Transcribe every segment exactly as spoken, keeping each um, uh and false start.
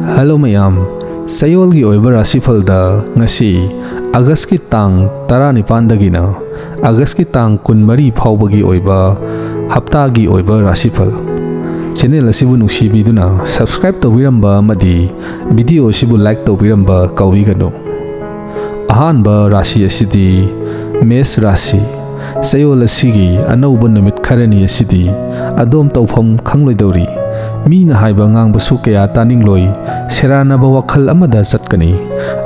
Hello ꯃꯌꯥꯝ, ꯆꯌꯣꯜꯒꯤ ꯑꯣꯏꯕ ꯔꯥꯁꯤꯐꯜꯗ ꯉꯁꯤ ꯑꯥꯒꯁꯀꯤ ꯇꯥꯡ ꯇꯔꯥꯅꯤꯄꯥꯟꯗꯒꯤꯅ ꯑꯥꯒꯁꯀꯤ ꯇꯥꯡ ꯀꯨꯟꯃꯔꯤ ꯐꯥꯎꯕꯒꯤ ꯑꯣꯏꯕ ꯍꯞꯇꯥꯒꯤ ꯑꯣꯏꯕ ꯔꯥꯁꯤꯐꯜ꯫ ꯆꯦꯅꯦꯜ ꯑꯁꯤꯕꯨ ꯅꯨꯡꯁꯤꯕꯤꯗꯨꯅ subscribe ꯇꯧꯕꯤꯔꯝꯕ ꯑꯃꯗꯤ video ꯑꯁꯤꯕꯨ like ꯇꯧꯕꯤꯔꯝꯕ ꯀꯥꯎꯕꯤꯒꯅꯨ꯫ ꯑꯍꯥꯟꯕ ꯔꯥꯁꯤ ꯑꯁꯤꯗꯤ ꯃꯦꯁ ꯔꯥꯁꯤ꯫ ꯆꯌꯣꯜ ꯑꯁꯤꯒꯤ ꯑꯅꯧꯕ ꯅꯨꯃꯤꯠ ꯈꯔꯅꯤ ꯑꯁꯤꯗꯤ ꯑꯗꯣꯝ ꯇꯧꯐꯝ ꯈꯪꯂꯣꯏꯗꯧꯔꯤ꯫ ꯃꯤꯅ ꯍꯥꯏꯕ ꯉꯥꯡꯕꯁꯨ ꯀꯌꯥ ꯇꯥꯅꯤꯡꯂꯣꯏ, ꯁꯦꯔꯥꯟꯅꯕ ꯋꯥꯈꯜ ꯑꯃꯗ ꯆꯠꯀꯅꯤ꯫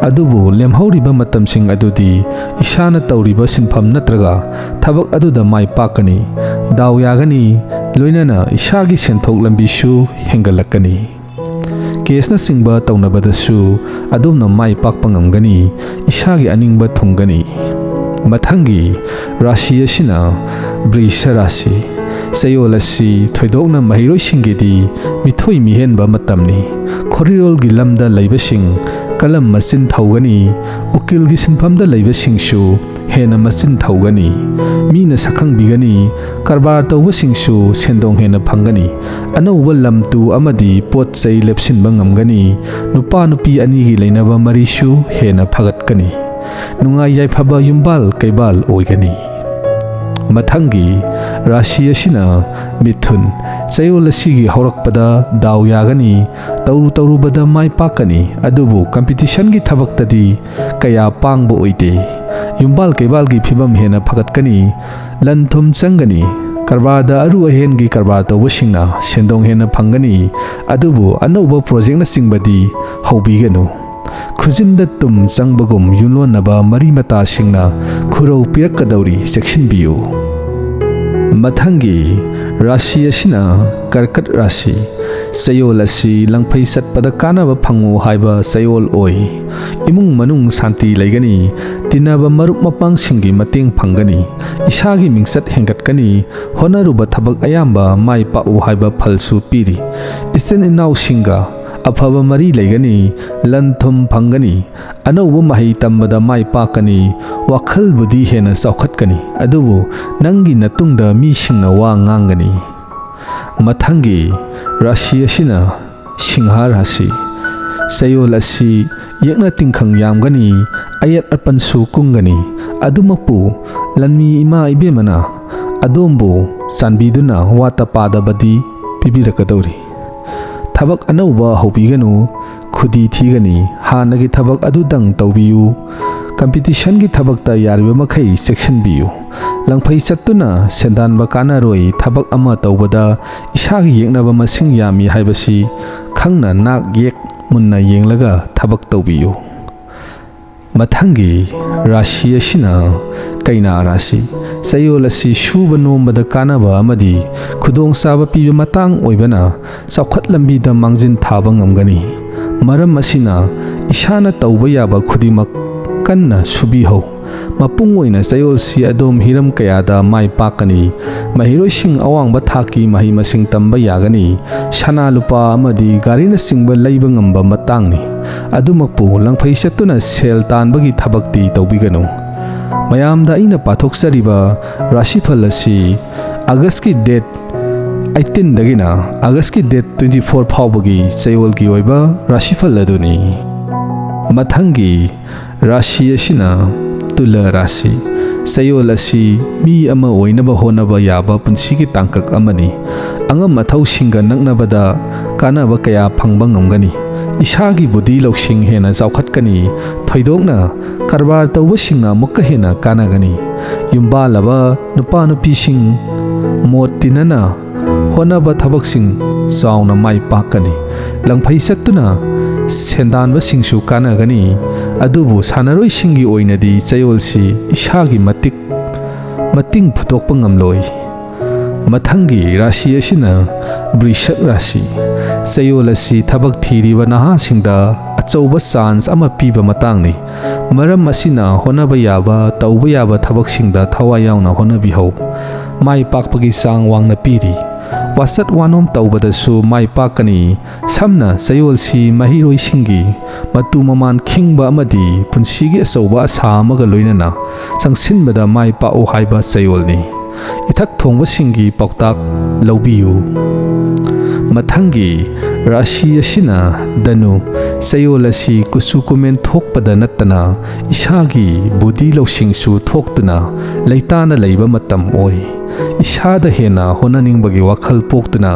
ꯑꯗꯨꯕꯨ ꯂꯦꯝꯍꯧꯔꯤꯕ ꯃꯇꯝꯁꯤꯡ ꯑꯗꯨꯗꯤ ꯏꯁꯥꯅ ꯇꯧꯔꯤꯕ ꯁꯤꯟꯐꯝ ꯅꯠꯇ꯭ꯔꯒ ꯊꯕꯛ ꯑꯗꯨꯗ ꯃꯥꯏ ꯄꯥꯛꯀꯅꯤ, ꯗꯥꯎ ꯌꯥꯒꯅꯤ, ꯂꯣꯏꯅꯅ ꯏꯁꯥꯒꯤ ꯁꯦꯟꯊꯣꯛ ꯂꯝꯕꯤꯁꯨ ꯍꯦꯟꯒꯠꯂꯛꯀꯅꯤ꯫ ꯀꯦꯁꯅꯆꯤꯡꯕ ꯇꯧꯅꯕꯗꯁꯨ ꯑꯗꯣꯝꯅ ꯃꯥꯏ ꯄꯥꯛꯄ ꯉꯝꯒꯅꯤ, ꯏꯁꯥꯒꯤ ꯑꯅꯤꯡꯕ ꯊꯨꯡꯒꯅꯤ꯫ ꯃꯊꯪꯒꯤ ꯔꯥꯁꯤ ꯑꯁꯤꯅ ꯕ꯭ꯔꯤꯁ ꯔꯥꯁꯤ꯫ ꯆꯌꯣꯜ ꯑꯁꯤ ꯊꯣꯏꯗꯣꯛꯅ ꯃꯍꯩꯔꯣꯏꯁꯤꯡꯒꯤꯗꯤ ꯃꯤꯊꯣꯏ ꯃꯤꯍꯦꯟꯕ ꯃꯇꯝꯅꯤ꯫ ꯈꯣꯔꯤꯔꯣꯜꯒꯤ ꯂꯝꯗ ꯂꯩꯕꯁꯤꯡ ꯀꯂꯝ ꯃꯆꯤꯟ ꯊꯧꯒꯅꯤ, ꯎꯀꯤꯜꯒꯤ ꯁꯤꯟꯐꯝꯗ ꯂꯩꯕꯁꯤꯡꯁꯨ ꯍꯦꯟꯅ ꯃꯆꯤꯟ ꯊꯧꯒꯅꯤ꯫ ꯃꯤꯅ ꯁꯛꯈꯪꯕꯤꯒꯅꯤ, ꯀꯔꯕꯥꯔ ꯇꯧꯕꯁꯤꯡꯁꯨ ꯁꯦꯟꯗꯣꯡ ꯍꯦꯟꯅ ꯐꯪꯒꯅꯤ꯫ ꯑꯅꯧꯕ ꯂꯝ ꯇꯨ ꯑꯃꯗꯤ ꯄꯣꯠ ꯆꯩ ꯂꯦꯞꯁꯤꯟꯕ ꯉꯝꯒꯅꯤ꯫ ꯅꯨꯄꯥ ꯅꯨꯄꯤ ꯑꯅꯤꯒꯤ ꯂꯩꯅꯕ ꯃꯔꯤꯁꯨ ꯍꯦꯟꯅ ꯐꯒꯠꯀꯅꯤ꯫ ꯅꯨꯡꯉꯥꯏ ꯌꯥꯏꯐꯕ ꯌꯨꯝꯕꯥꯜ ꯀꯩꯕꯥꯜ ꯑꯣꯏꯒꯅꯤ꯫ ꯃꯊꯪꯒꯤ ꯔꯥꯁꯤ ꯑꯁꯤꯅ ꯃꯤꯊꯨꯟ꯫ ꯆꯌꯣꯜ ꯑꯁꯤꯒꯤ ꯍꯧꯔꯛꯄꯗ ꯗꯥꯎ ꯌꯥꯒꯅꯤ, ꯇꯧꯔꯨ ꯇꯧꯔꯨꯕꯗ ꯃꯥꯏ ꯄꯥꯛꯀꯅꯤ, ꯑꯗꯨꯕꯨ ꯀꯝꯄꯤꯇꯤꯁꯟꯒꯤ ꯊꯕꯛꯇꯗꯤ ꯀꯌꯥ ꯄꯥꯡꯕ ꯑꯣꯏꯗꯦ꯫ ꯌꯨꯝꯕꯥꯜ ꯀꯩꯕꯥꯜꯒꯤ ꯐꯤꯕꯝ ꯍꯦꯟꯅ ꯐꯒꯠꯀꯅꯤ, ꯂꯟ ꯊꯨꯝ ꯆꯪꯒꯅꯤ, ꯀꯔꯕꯥꯔꯗ ꯑꯔꯨ ꯑꯍꯦꯟꯒꯤ ꯀꯔꯕꯥꯔ ꯇꯧꯕꯁꯤꯡꯅ ꯁꯦꯟꯗꯣꯡ ꯍꯦꯟꯅ ꯐꯪꯒꯅꯤ, ꯑꯗꯨꯕꯨ ꯑꯅꯧꯕ ꯄ꯭ꯔꯣꯖꯦꯛꯅꯆꯤꯡꯕꯗꯤ ꯍꯧꯕꯤꯒꯅꯨ꯫ ꯈꯨꯖꯤꯟꯗ ꯇꯨꯝ ꯆꯪꯕꯒꯨꯝ ꯌꯨꯝꯂꯣꯟꯅꯕ ꯃꯔꯤ ꯃꯇꯥꯁꯤꯡꯅ ꯈꯨꯔꯧ ꯄꯤꯔꯛꯀꯗꯧꯔꯤ, ꯆꯦꯛꯁꯤꯟꯕꯤꯌꯨ꯫ ꯃꯊꯪꯒꯤ ꯔꯥꯁꯤ ꯑꯁꯤꯅ ꯀꯔꯀꯠ ꯔꯥꯁꯤ꯫ ꯆꯌꯣꯜ ꯑꯁꯤ ꯂꯪꯐꯩ ꯆꯠꯄꯗ ꯀꯥꯟꯅꯕ ꯐꯪꯉꯨ ꯍꯥꯏꯕ ꯆꯌꯣꯜ ꯑꯣꯏ꯫ ꯏꯃꯨꯡ ꯃꯅꯨꯡ ꯁꯥꯟꯇꯤ ꯂꯩꯒꯅꯤ, ꯇꯤꯟꯅꯕ ꯃꯔꯨꯞ ꯃꯄꯥꯡꯁꯤꯡꯒꯤ ꯃꯇꯦꯡ ꯐꯪꯒꯅꯤ, ꯏꯁꯥꯒꯤ ꯃꯤꯡꯆꯠ ꯍꯦꯟꯒꯠꯀꯅꯤ, ꯍꯣꯠꯅꯔꯨꯕ ꯊꯕꯛ ꯑꯌꯥꯝꯕ ꯃꯥꯏ ꯄꯥꯛꯎ ꯍꯥꯏꯕ ꯐꯜꯁꯨ ꯄꯤꯔꯤ꯫ ꯏꯆꯤꯟ ꯏꯅꯥꯎꯁꯤꯡꯒ ꯑꯐꯕ ꯃꯔꯤ ꯂꯩꯒꯅꯤ, ꯂꯟ ꯊꯨꯝ ꯐꯪꯒꯅꯤ, ꯑꯅꯧꯕ ꯃꯍꯩ ꯇꯝꯕꯗ ꯃꯥꯏ ꯄꯥꯛꯀꯅꯤ, ꯋꯥꯈꯜꯕꯨꯗꯤ ꯍꯦꯟꯅ ꯆꯥꯎꯈꯠꯀꯅꯤ, ꯑꯗꯨꯕꯨ ꯅꯪꯒꯤ ꯅꯇꯨꯡꯗ ꯃꯤꯁꯤꯡꯅ ꯋꯥ ꯉꯥꯡꯒꯅꯤ꯫ ꯃꯊꯪꯒꯤ ꯔꯥꯁꯤ ꯑꯁꯤꯅ ꯁꯤꯡꯍ ꯔꯥꯁꯤ꯫ ꯆꯌꯣꯜ ꯑꯁꯤ ꯌꯦꯛꯅ ꯇꯤꯡꯈꯪ ꯌꯥꯝꯒꯅꯤ, ꯑꯌꯦꯠ ꯑꯄꯟꯁꯨ ꯀꯨꯡꯒꯅꯤ꯫ ꯑꯗꯨꯃꯛꯄꯨ ꯂꯟꯃꯤ ꯏꯃꯥ ꯏꯕꯦꯝꯃꯅ ꯑꯗꯣꯝꯕꯨ ꯆꯥꯟꯕꯤꯗꯨꯅ ꯋꯥꯠꯇ ꯄꯥꯗꯕꯗꯤ ꯄꯤꯕꯤꯔꯛꯀꯗꯧꯔꯤ꯫ ꯊꯕꯛ ꯑꯅꯧꯕ ꯍꯧꯕꯤꯒꯅꯨ, ꯈꯨꯗꯤ ꯊꯤꯒꯅꯤ꯫ ꯍꯥꯟꯅꯒꯤ ꯊꯕꯛ ꯑꯗꯨꯗꯪ ꯇꯧꯕꯤꯌꯨ꯫ ꯀꯝꯄꯤꯇꯤꯁꯟꯒꯤ ꯊꯕꯛꯇ ꯌꯥꯔꯤꯕ ꯃꯈꯩ ꯆꯦꯛꯁꯤꯟꯕꯤꯌꯨ꯫ ꯂꯪꯐꯩ ꯆꯠꯇꯨꯅ ꯁꯦꯟꯗꯥꯟꯕ ꯀꯥꯟꯅꯔꯣꯏ꯫ ꯊꯕꯛ ꯑꯃ ꯇꯧꯕꯗ ꯏꯁꯥꯒꯤ ꯌꯦꯛꯅꯕ ꯃꯁꯤꯡ ꯌꯥꯝꯃꯤ ꯍꯥꯏꯕꯁꯤ ꯈꯪꯅ ꯅꯥꯛ ꯌꯦꯛ ꯃꯨꯟꯅ ꯌꯦꯡꯂꯒ ꯊꯕꯛ ꯇꯧꯕꯤꯌꯨ꯫ ꯃꯊꯪꯒꯤ ꯔꯥꯁꯤ ꯑꯁꯤꯅ ꯀꯩꯅꯥ ꯔꯥꯁꯤ꯫ ꯆꯌꯣꯜ ꯑꯁꯤ ꯁꯨꯕ ꯅꯣꯝꯕꯗ ꯀꯥꯟꯅꯕ ꯑꯃꯗꯤ ꯈꯨꯗꯣꯡꯆꯥꯕ ꯄꯤꯕ ꯃꯇꯥꯡ ꯑꯣꯏꯕꯅ ꯆꯥꯎꯈꯠ ꯂꯝꯕꯤꯗ ꯃꯥꯡꯖꯤꯟ ꯊꯥꯕ ꯉꯝꯒꯅꯤ꯫ ꯃꯔꯝ ꯑꯁꯤꯅ ꯏꯁꯥꯅ ꯇꯧꯕ ꯌꯥꯕ ꯈꯨꯗꯤꯡꯃꯛ ꯀꯟꯅ ꯁꯨꯕꯤꯍꯧ꯫ ꯃꯄꯨꯡ ꯑꯣꯏꯅ ꯆꯌꯣꯜꯁꯤ ꯑꯗꯣꯝ ꯍꯤꯔꯝ ꯀꯌꯥꯗ ꯃꯥꯏ ꯄꯥꯛꯀꯅꯤ꯫ ꯃꯍꯩꯔꯣꯏꯁꯤꯡ ꯑꯋꯥꯡꯕ ꯊꯥꯛꯀꯤ ꯃꯍꯩ ꯃꯁꯤꯡ ꯇꯝꯕ ꯌꯥꯒꯅꯤ꯫ ꯁꯅꯥ ꯂꯨꯄꯥ ꯑꯃꯗꯤ ꯒꯥꯔꯤꯅꯆꯤꯡꯕ ꯂꯩꯕ ꯉꯝꯕ ꯃꯇꯥꯡꯅꯤ꯫ ꯑꯗꯨꯃꯛꯄꯨ ꯂꯪꯐꯩ ꯆꯠꯇꯨꯅ ꯁꯦꯜ ꯇꯥꯟꯕꯒꯤ ꯊꯕꯛꯇꯤ ꯇꯧꯕꯤꯒꯅꯨ꯫ ꯃꯌꯥꯝꯗ ꯑꯩꯅ ꯄꯥꯊꯣꯛꯆꯔꯤꯕ ꯔꯥꯁꯤꯐꯜ ꯑꯁꯤ ꯑꯥꯒꯁꯀꯤ ꯗꯦꯠ ꯑꯩꯠꯇꯤꯟꯗꯒꯤꯅ ꯑꯥꯒꯁꯀꯤ ꯗꯦꯠ ꯇ꯭ꯋꯦꯟꯇꯤ ꯐꯣꯔ ꯐꯥꯎꯕꯒꯤ ꯆꯌꯣꯜꯒꯤ ꯑꯣꯏꯕ ꯔꯥꯁꯤꯐꯜ ꯑꯗꯨꯅꯤ꯫ ꯃꯊꯪꯒꯤ ꯔꯥꯁꯤ ꯑꯁꯤꯅ ꯇꯨꯂꯥ ꯔꯥꯁꯤ꯫ ꯆꯌꯣꯜ ꯑꯁꯤ ꯃꯤ ꯑꯃ ꯑꯣꯏꯅꯕ ꯍꯣꯠꯅꯕ ꯌꯥꯕ ꯄꯨꯟꯁꯤꯒꯤ ꯇꯥꯡꯀꯛ ꯑꯃꯅꯤ꯫ ꯑꯉꯝ ꯑꯊꯧꯁꯤꯡꯒ ꯅꯛꯅꯕꯗ ꯀꯥꯟꯅꯕ ꯀꯌꯥ ꯐꯪꯕ ꯉꯝꯒꯅꯤ꯫ ꯏꯁꯥꯒꯤ ꯕꯨꯙꯤ ꯂꯧꯁꯤꯡ ꯍꯦꯟꯅ ꯆꯥꯎꯈꯠꯀꯅꯤ꯫ ꯊꯣꯏꯗꯣꯛꯅ ꯀꯔꯕꯥꯔ ꯇꯧꯕꯁꯤꯡꯅ ꯑꯃꯨꯛꯀ ꯍꯦꯟꯅ ꯀꯥꯟꯅꯒꯅꯤ꯫ ꯌꯨꯝꯕꯥꯜꯂꯕ ꯅꯨꯄꯥ ꯅꯨꯄꯤꯁꯤꯡ ꯃꯣꯠ ꯇꯤꯟꯅꯅ ꯍꯣꯠꯅꯕ ꯊꯕꯛꯁꯤꯡ ꯆꯥꯎꯅ ꯃꯥꯏ ꯄꯥꯛꯀꯅꯤ꯫ ꯂꯪꯐꯩ ꯆꯠꯇꯨꯅ ꯁꯦꯟꯗꯥꯟꯕꯁꯤꯡꯁꯨ ꯀꯥꯟꯅꯒꯅꯤ꯫ ꯑꯗꯨꯕꯨ ꯁꯥꯟꯅꯔꯣꯏꯁꯤꯡꯒꯤ ꯑꯣꯏꯅꯗꯤ ꯆꯌꯣꯜꯁꯤ ꯏꯁꯥꯒꯤ ꯃꯇꯤꯛ ꯃꯇꯤꯡ ꯄꯨꯊꯣꯛꯄ ꯉꯝꯂꯣꯏ꯫ ꯃꯊꯪꯒꯤ ꯔꯥꯁꯤ ꯑꯁꯤꯅ ꯕ꯭ꯔꯤꯁꯛ ꯔꯥꯁꯤ꯫ ꯆꯌꯣꯜ ꯑꯁꯤ ꯊꯕꯛ ꯊꯤꯔꯤꯕ ꯅꯍꯥꯁꯤꯡꯗ ꯑꯆꯧꯕ ꯆꯥꯟꯁ ꯑꯃ ꯄꯤꯕ ꯃꯇꯥꯡꯅꯤ꯫ ꯃꯔꯝ ꯑꯁꯤꯅ ꯍꯣꯠꯅꯕ ꯌꯥꯕ, ꯇꯧꯕ ꯌꯥꯕ ꯊꯕꯛꯁꯤꯡꯗ ꯊꯋꯥꯏ ꯌꯥꯎꯅ ꯍꯣꯠꯅꯕꯤꯍꯧ꯫ ꯃꯥꯏ ꯄꯥꯛꯄꯒꯤ ꯆꯥꯡ ꯋꯥꯡꯅ ꯄꯤꯔꯤ꯫ ꯋꯥꯆꯠ ꯋꯥꯅꯣꯝ ꯇꯧꯕꯗꯁꯨ ꯃꯥꯏ ꯄꯥꯛꯀꯅꯤ꯫ ꯁꯝꯅ ꯆꯌꯣꯜꯁꯤ ꯃꯍꯩꯔꯣꯏꯁꯤꯡꯒꯤ ꯃꯇꯨ ꯃꯃꯥꯟ ꯈꯤꯡꯕ ꯑꯃꯗꯤ ꯄꯨꯟꯁꯤꯒꯤ ꯑꯆꯧꯕ ꯑꯁꯥ ꯑꯃꯒ ꯂꯣꯏꯅꯅ ꯆꯪꯁꯤꯟꯕꯗ ꯃꯥꯏ ꯄꯥꯛꯎ ꯍꯥꯏꯕ ꯆꯌꯣꯜꯅꯤ꯫ ꯏꯊꯛ ꯊꯣꯡꯕꯁꯤꯡꯒꯤ ꯄꯥꯎꯇꯥꯛ ꯂꯧꯕꯤꯌꯨ꯫ ꯃꯊꯪꯒꯤ ꯔꯥꯁꯤ ꯑꯁꯤꯅ ꯙꯅꯨ꯫ ꯆꯌꯣꯜ ꯑꯁꯤ ꯀꯨꯆꯨ ꯀꯨꯃꯦꯟ ꯊꯣꯛꯄꯗ ꯅꯠꯇꯅ ꯏꯁꯥꯒꯤ ꯕꯨꯙꯤ ꯂꯧꯁꯤꯡꯁꯨ ꯊꯣꯛꯇꯨꯅ ꯂꯩꯇꯥꯅ ꯂꯩꯕ ꯃꯇꯝ ꯑꯣꯏ꯫ ꯏꯁꯥꯗ ꯍꯦꯟꯅ ꯍꯣꯠꯅꯅꯤꯡꯕꯒꯤ ꯋꯥꯈꯜ ꯄꯣꯛꯇꯨꯅ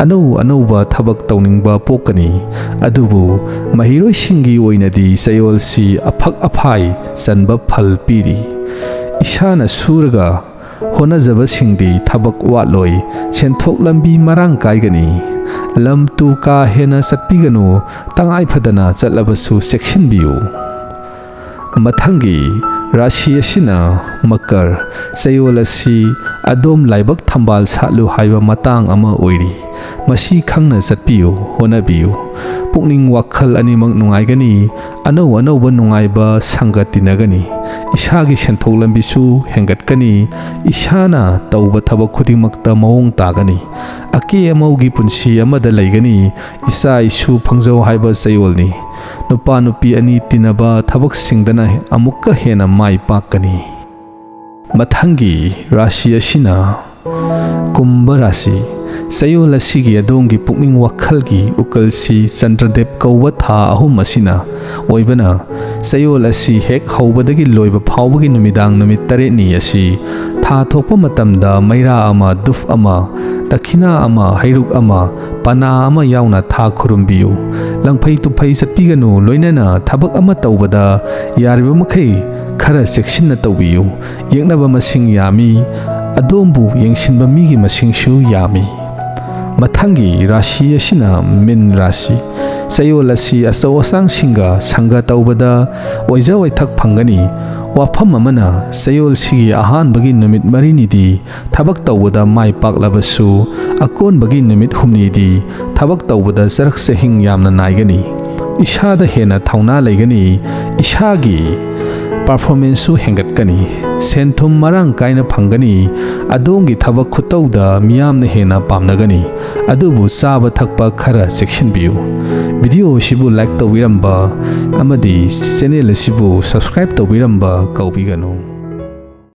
ꯑꯅꯧ ꯑꯅꯧꯕ ꯊꯕꯛ ꯇꯧꯅꯤꯡꯕ ꯄꯣꯛꯀꯅꯤ꯫ ꯑꯗꯨꯕꯨ ꯃꯍꯩꯔꯣꯏꯁꯤꯡꯒꯤ ꯑꯣꯏꯅꯗꯤ ꯆꯌꯣꯜꯁꯤ ꯑꯐꯛ ꯑꯐꯥꯏ ꯆꯟꯕ ꯐꯜ ꯄꯤꯔꯤ꯫ ꯏꯁꯥꯅ ꯁꯨꯔꯒ ꯍꯣꯠꯅꯖꯕꯁꯤꯡꯗꯤ ꯊꯕꯛ ꯋꯥꯠꯂꯣꯏ, ꯁꯦꯟꯊꯣꯛ ꯂꯝꯕꯤ ꯃꯔꯥꯡ ꯀꯥꯏꯒꯅꯤ꯫ ꯂꯝ ꯇꯨ ꯀꯥ ꯍꯦꯟꯅ ꯆꯠꯄꯤꯒꯅꯨ, ꯇꯉꯥꯏ ꯐꯗꯅ ꯆꯠꯂꯕꯁꯨ ꯆꯦꯛꯁꯤꯟꯕꯤꯌꯨ꯫ ꯃꯊꯪꯒꯤ ꯔꯥꯁꯤ ꯑꯁꯤꯅ ꯃꯀꯔ꯫ ꯆꯌꯣꯜ ꯑꯁꯤ ꯑꯗꯣꯝ ꯂꯥꯏꯕꯛ ꯊꯝꯕꯥꯜ ꯁꯥꯠꯂꯨ ꯍꯥꯏꯕ ꯃꯇꯥꯡ ꯑꯃ ꯑꯣꯏꯔꯤ꯫ ꯃꯁꯤ ꯈꯪꯅ ꯆꯠꯄꯤꯌꯨ, ꯍꯣꯠꯅꯕꯤꯌꯨ꯫ ꯄꯨꯛꯅꯤꯡ ꯋꯥꯈꯜ ꯑꯅꯤꯃꯛ ꯅꯨꯡꯉꯥꯏꯒꯅꯤ꯫ ꯑꯅꯧ ꯑꯅꯧꯕ ꯅꯨꯡꯉꯥꯏꯕ ꯁꯪꯒ ꯇꯤꯟꯅꯒꯅꯤ꯫ ꯏꯁꯥꯒꯤ ꯁꯦꯟꯊꯣꯛ ꯂꯝꯕꯤꯁꯨ ꯍꯦꯟꯒꯠꯀꯅꯤ꯫ ꯏꯁꯥꯅ ꯇꯧꯕ ꯊꯕꯛ ꯈꯨꯗꯤꯡꯃꯛꯇ ꯃꯑꯣꯡ ꯇꯥꯒꯅꯤ꯫ ꯑꯀꯦ ꯑꯃꯧꯒꯤ ꯄꯨꯟꯁꯤ ꯑꯃꯗ ꯂꯩꯒꯅꯤ꯫ ꯏꯆꯥ ꯏꯁꯨ ꯐꯪꯖꯧ ꯍꯥꯏꯕ ꯆꯌꯣꯜꯅꯤ꯫ ꯅꯨꯄꯥ ꯅꯨꯄꯤ ꯑꯅꯤ ꯇꯤꯟꯅꯕ ꯊꯕꯛꯁꯤꯡꯗꯅ ꯑꯃꯨꯛꯀ ꯍꯦꯟꯅ ꯃꯥꯏ ꯄꯥꯛꯀꯅꯤ꯫ ꯃꯊꯪꯒꯤ ꯔꯥꯁꯤ ꯑꯁꯤꯅ ꯀꯨꯝꯚ ꯔꯥꯁꯤ꯫ ꯆꯌꯣꯜ ꯑꯁꯤꯒꯤ ꯑꯗꯣꯝꯒꯤ ꯄꯨꯛꯅꯤꯡ ꯋꯥꯈꯜꯒꯤ ꯎꯀꯜꯁꯤ ꯆꯟꯗ꯭ꯔꯗꯦꯕ ꯀꯧꯕ ꯊꯥ ꯑꯍꯨꯝ ꯑꯁꯤꯅ ꯑꯣꯏꯕꯅ, ꯆꯌꯣꯜ ꯑꯁꯤ ꯍꯦꯛ ꯍꯧꯕꯗꯒꯤ ꯂꯣꯏꯕ ꯐꯥꯎꯕꯒꯤ ꯅꯨꯃꯤꯗꯥꯡ ꯅꯨꯃꯤꯠ ꯇꯔꯦꯠꯅꯤ ꯑꯁꯤ ꯊꯥ ꯊꯣꯛꯄ ꯃꯇꯝꯗ ꯃꯩꯔꯥ ꯑꯃ, ꯙꯨꯞ ꯑꯃ, ꯗꯈꯤꯅꯥ ꯑꯃ, ꯍꯩꯔꯨꯛ ꯑꯃ, ꯄꯅꯥ ꯑꯃ ꯌꯥꯎꯅ ꯊꯥ ꯈꯨꯔꯨꯝꯕꯤꯌꯨ꯫ ꯂꯪꯐꯩ ꯇꯨꯐꯩ ꯆꯠꯄꯤꯒꯅꯨ, ꯂꯣꯏꯅꯅ ꯊꯕꯛ ꯑꯃ ꯇꯧꯕꯗ ꯌꯥꯔꯤꯕ ꯃꯈꯩ ꯈꯔ ꯆꯦꯛꯁꯤꯟꯅ ꯇꯧꯕꯤꯌꯨ꯫ ꯌꯦꯛꯅꯕ ꯃꯁꯤꯡ ꯌꯥꯝꯃꯤ, ꯑꯗꯣꯝꯕꯨ ꯌꯦꯡꯁꯤꯟꯕ ꯃꯤꯒꯤ ꯃꯁꯤꯡꯁꯨ ꯌꯥꯝꯃꯤ꯫ ꯃꯊꯪꯒꯤ ꯔꯥꯁꯤ ꯑꯁꯤꯅ ꯃꯤꯟ ꯔꯥꯁꯤ꯫ ꯆꯌꯣꯜ ꯑꯁꯤ ꯑꯆꯧ ꯑꯁꯥꯡꯁꯤꯡꯒ ꯁꯪꯒ ꯇꯧꯕꯗ ꯑꯣꯏꯖ ꯑꯣꯏꯊꯛ ꯐꯪꯒꯅꯤ꯫ ꯋꯥꯐꯝ ꯑꯃꯅ, ꯆꯌꯣꯜꯁꯤꯒꯤ ꯑꯍꯥꯟꯕꯒꯤ ꯅꯨꯃꯤꯠ ꯃꯔꯤꯅꯤꯗꯤ ꯊꯕꯛ ꯇꯧꯕꯗ ꯃꯥꯏ ꯄꯥꯛꯂꯕꯁꯨ, ꯑꯀꯣꯟꯕꯒꯤ ꯅꯨꯃꯤꯠ ꯍꯨꯝꯅꯤꯗꯤ ꯊꯕꯛ ꯇꯧꯕꯗ ꯆꯔꯛ ꯆꯍꯤꯡ ꯌꯥꯝꯅ ꯅꯥꯏꯒꯅꯤ꯫ ꯏꯁꯥꯗ ꯍꯦꯟꯅ ꯊꯧꯅꯥ ꯂꯩꯒꯅꯤ꯫ ꯏꯁꯥꯒꯤ ꯄꯔꯐꯣꯔꯃꯦꯟꯁꯁꯨ ꯍꯦꯟꯒꯠꯀꯅꯤ꯫ ꯁꯦꯟ ꯊꯨꯝ ꯃꯔꯥꯡ ꯀꯥꯏꯅ ꯐꯪꯒꯅꯤ꯫ ꯑꯗꯣꯝꯒꯤ ꯊꯕꯛ ꯈꯨꯇꯧꯗ ꯃꯤꯌꯥꯝꯅ ꯍꯦꯟꯅ ꯄꯥꯝꯅꯒꯅꯤ꯫ ꯑꯗꯨꯕꯨ ꯆꯥꯕ ꯊꯛꯄ ꯈꯔ ꯆꯦꯛꯁꯤꯟꯕꯤꯌꯨ꯫ ꯚꯤꯗꯤꯑꯣ ꯑꯁꯤꯕꯨ ꯂꯥꯏꯛ ꯇꯧꯕꯤꯔꯝꯕ ꯑꯃꯗꯤ ꯆꯦꯅꯦꯜ ꯑꯁꯤꯕꯨ ꯁꯕꯁꯀ꯭ꯔꯥꯏꯕ ꯇꯧꯕꯤꯔꯝꯕ ꯀꯥꯎꯕꯤꯒꯅꯨ꯫